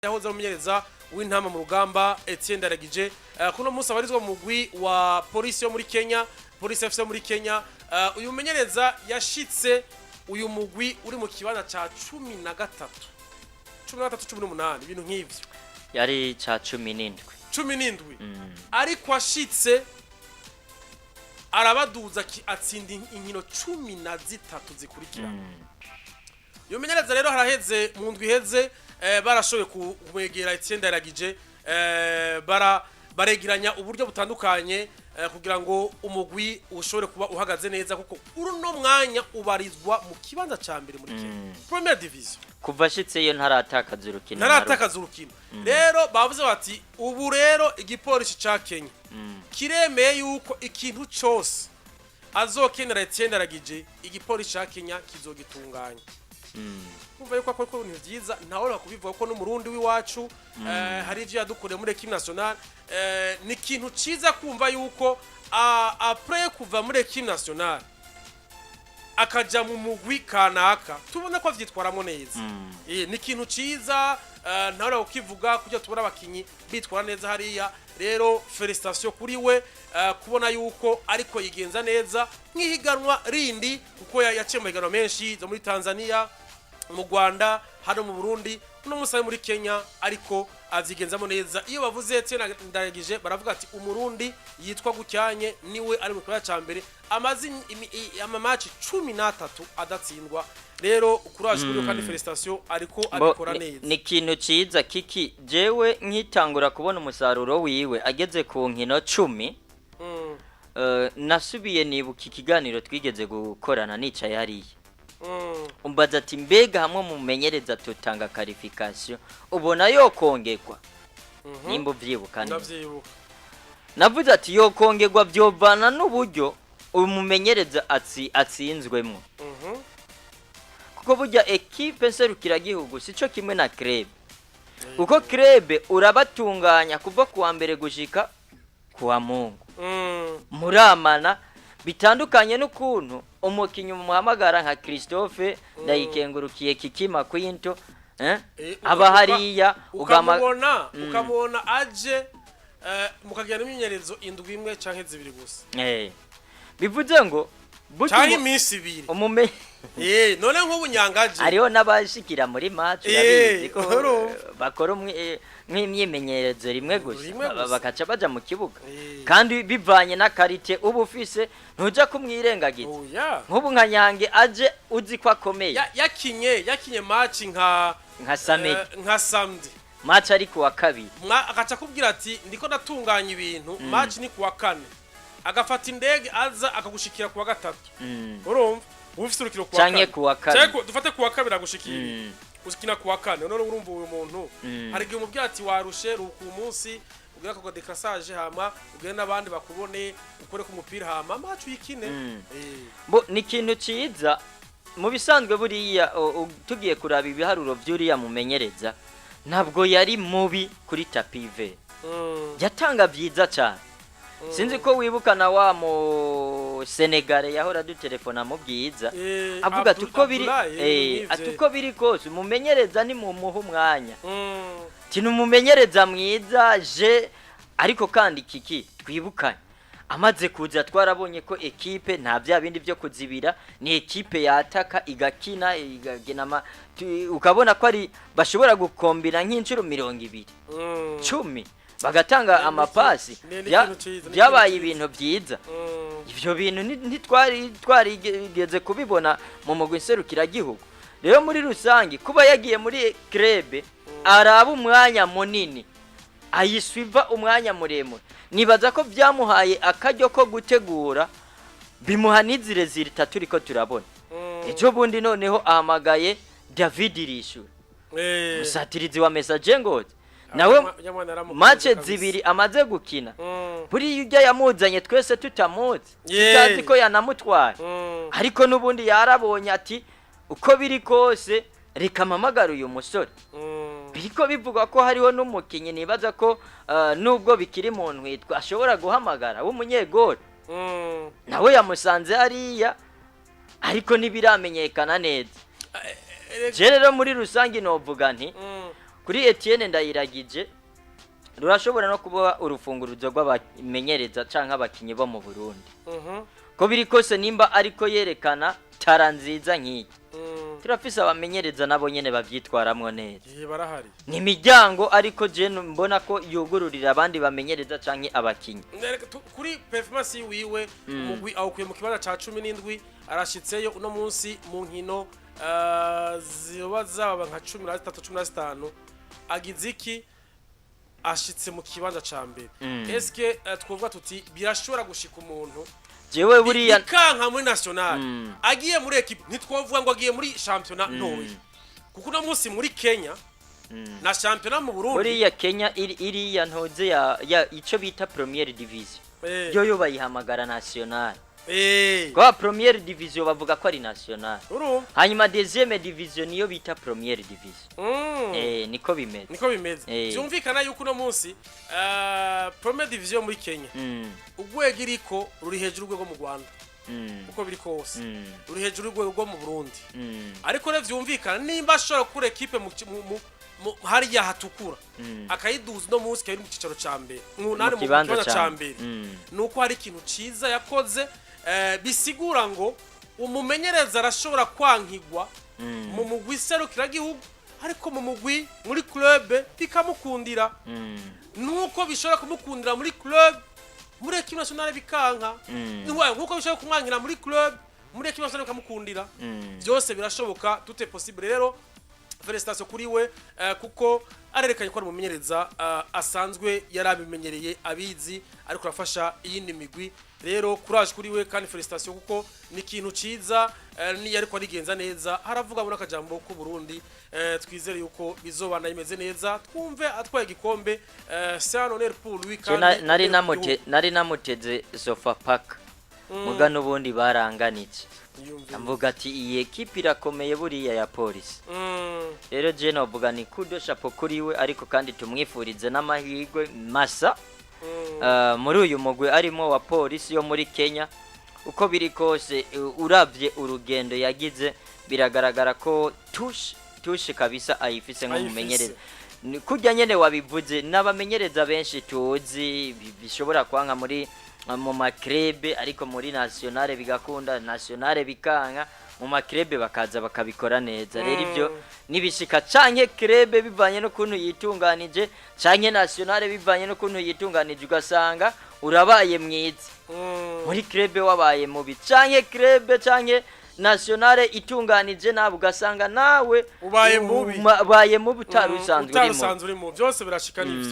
Yahoze ari umumenyereza w'Intamba mu Rugamba, Etienne Ndayiragije, kuno munsi abarizwa mu mugwi wa Polisi yo muri Kenya, Polisi FC yo muri Kenya. Uyu mumenyereza yashitse uyu mugwi uri mu kibanza ca 13, 13, 18, ibintu nk'ivyo. Yari ca 17. 17. Ariko ashitse arabaduza, atsinda inkino 13 zikurikirana. Uyu mumenyereza rero haraheze mu ndwi iheze, barashoboye kumwegera Etienne Ndayiragije, baregeranya uburyo butandukanye, kugira ngo umugwi ushobore kuba uhagaze neza, kuko uruno mwanya ubarizwa mu kibanza ca mbere muri Kenya, Première Division. Kuva ashitseyo ntaratakaza urukino na rumwe. Ntaratakaza urukino. Rero bavuze bati ubu rero igipolisi ca Kenya kiremeye yuko ikintu cose azokenera Etienne Ndayiragije, igipolisi ca Kenya kizogitunganya. Kumva yuko akora ibintu vyiza, ntawe kubivuga ko n'Umurundi w'iwacu, hari ivyo yadukoreye muri équipe nationale. Ni ikintu ciza kumva yuko après kuva muri équipe nationale akaja mu mugwi kanaka, tubona ko avyitwaramwo neza. Ni ikintu ciza, ntawe kukivuga kugira tubona abakinyi bitwara neza hariya. Rero félicitations kuri we, kubona yuko ariko yigenza neza nk'ihiganwa rindi, kuko yaciye mu mahiganwa menshi zo muri Tanzania, mu Rwanda, hano mu Burundi, uno munsi ari muri Kenya, ariko avyigenzamo neza. Iyo bavuze Etienne Ndayagije baravuga ati Umurundi yitwa gucyanye niwe ari mu kibanza ca mbere, amaze ama match 13 adatsindwa. Rero courage kuri we kandi félicitations, ariko abikora neza. Ni ikintu ciza kiki. Jewe nkitangura kubona umusaruro wiwe ageze ku nkino 10, nasubiye nibuka ikiganiro twigeze gukorana nicaye hariya, umbaza ati mbega hamwe mumenyereza tutanga qualification ubona yokongerwa, nimba uvyibuka neza. Ndavyibuka. Navuze ati yokongerwa vyovana n'uburyo umumenyereza atsinzwemwo, kuko burya ekipe nserukiragihugu sico kimwe na club, kuko club urabatunganya kuva kuwa mbere gushika kuwa Mungu, muramana, bitandukanye n'ukuntu umukinnyi umuhamagara nka Christophe Ndayikengurukiye Kikima Quinto, eh? Aba hariya ugama ukamubona ukamubona aje, mukagira imyimenyerezo indwi imwe canke zibiri gusa. Bivuze ngo burya canke iminsi 2. None nk'ubu nyangaje Hariho n'abashikira muri match, urabizi ko urumva. bakora nk'imyimenyerezo rimwe gusa, Rimwe gusa. bakaca baja mu kibuga, kandi bivanye na qualité uba ufise ntuja kumwirengagiza. Oya. Nk'ubu nka Nyange aje uzi ko akomeye. Yakinye match nka Nka samedi. Nka samedi. Match ari kuwa kabiri. Agaca akubwira ati ndiko natunganya ibintu, match ni kuwa kane, agafata indege aza akagushikira kuwa gatatu. Urumva uba ufise urukino kuwa Canke kane. kuwa kabiri. Canke dufate kuwa kabiri agushikira, ukina kuwa kane. None urumva uyu muntu, hari igihe umubwira ati warushe, ruhuka uyu munsi, ubwira ako décrassage, hama ugende n'abandi bakubone, ukore ku mupira, hama match uyikine. Bo ni ikintu ciza mu bisanzwe. Buriya tugiye kuraba ibiharuro vy'uriya mumenyereza, ntabwo yari mubi kuri tapis vert. Yatanga vyiza cyane. Sinzi ko wibuka na wa mu Senegale yahora dutelefona mu bwiza, avuga ati uko biri, Abdoulaye, ati n'ivyo. uko biri kose umumenyereza ni mumuha umwanya, ati ni umumenyereza mwiza je. Ariko kandi kiki twibukanye, amaze kuza twarabonye ko ekipe nta bya bindi byo kuzibira, ni ekipe yataka igakina igakina ukabona ko ari bashobora gukombina nk'inshuro 20, 10, bagatanga amapasi. Ni ikintu ciza, ni Byabaye ikintu ibintu byiza. Ivyo bintu ntitwari twarigeze kubibona mu mugwi nserukiragihugu. Rero muri rusange kuba yagiye muri club araba umwanya munini, ayisuiva umwanya muremure, nibaza ko byamuhaye akaryo ko gutegura, bimuha n'izi résultats turiko turabona. Ejo bundi noneho ahamagaye David Irishura, musatirizi wa Messager Ngozi, nawe Nyamwana yaramukunze match kabisa. zibiri amaze gukina. Buriya ujya yamuzanye twese tutamuzi, tutazi ko yanamutwaye, ariko n'ubundi yarabonye ati uko biri kose reka mpamagare uyu musore. Biriko bivugwa ko hariho n'umukinyi nibaza ko nubwo bikiri mu ntwitwa ashobora guhamagara w'umunyegori, nawe yamusanze hariya, ariko ntibiramenyekana neza. Je rero muri rusange novuga nti Kuri Etienne Ndayiragije rurashobora no kuba urufunguruzo rw'abamenyereza canke abakinyi bo mu Burundi. Ko biri kose, nimba ariko yerekana talent nziza nk'iyi, turafise abamenyereza nabo nyene bavyitwaramwo neza. Igihe barahari. Ni imiryango, ariko je mbona ko yugururira abandi bamenyereza canke abakinyi. Kuri performance wiwe, umugwi awukuye mu kibanza ca 17, arashitseyo uno munsi mu nkino ziba zaba nka 13, 15, agize iki, ashitse mu kibanza ca mbere. Eske twovuga tuti birashobora gushika umuntu Jewe buriya bikanka muri national, agiye muri équipe, ntitwovuga ngo agiye muri championnat ntoya, kuko uno munsi muri Kenya na championnat mu Burundi. Buriya Kenya iriya ntoze ya ico bita première division, yoyo bayihamagara national. Kwa première division bavuga ko ari national, Urumva. hanyuma deuxième division niyo bita première division. Niko bimeze. Niko bimeze. Byumvikana yuko uno munsi première division muri Kenya, urwego iriko ruri hejuru y'urwego mu Rwanda, uko biri kose, ruri hejuru y'urwego rwo mu Burundi. Ariko rero vyumvikana, nimba ashobora gukura équipe mu hariya hatukura, akayiduza, uno munsi ikaba iri mu cicaro ca mbere, munani, mu kibanza kibanza ca ca mbere, nuko hari ikintu ciza yakoze. Bisigura ngo umumenyereza arashobora kwankigwa mu mugwi serukiragihugu, ariko mu mugwi muri club bikamukundira, nuko bishobora kumukundira muri club, muri équipe nationale bikanka. Nkuko bishobora kumwankira muri club, muri équipe nationale bikamukundira. Byose birashoboka, tout est possible. Rero félicitations kuri we, kuko arerekanye ko ari umumenyereza asanzwe yarabimenyereye, abizi, ariko arafasha iyindi migwi. Rero courage kuri we kandi félicitations, kuko ni ikintu ciza. Niyo ariko arigenza neza, haravuga muri akajambo ku Burundi. Twizere yuko bizobana bimeze neza, twumve atwaye igikombe. C'est un honneur pour lui Je kandi nari honneur ku gihugu. Nari namuteze Sofapaka, muga n'ubundi baranganitse. Yiyumvire. Mvuga ati iyi ekipe irakomeye buriya ya Polisi. Rero je novuga ni coup de chapeau kuri we, ariko kandi tumwifurize n'amahirwe masa muri uyu mugwi arimo wa Polisi yo muri Kenya. Uko biri kose, uravye urugendo yagize, biragaragara ko touche touche kabisa ayifise nk'umumenyereza. Ni kurya nyene wabivuze, n'abamenyereza benshi tuzi bishobora kwanka mu ma clubs, ariko muri nationale bigakunda, nationale bikanka, mu ma clubs bakaza bakabikora neza. Rero ivyo nibishika, canke club bivanye n'ukuntu yitunganije, canke nationale bivanye n'ukuntu yitunganije, ugasanga urabaye mwiza, muri club wabaye mubi, canke club canke nationale itunganije nawe, ugasanga nawe Ubaye mubi. Ubaye mubi utari usanzwe utari uri mubi. usanzwe uri mu byose birashika n'ivyo.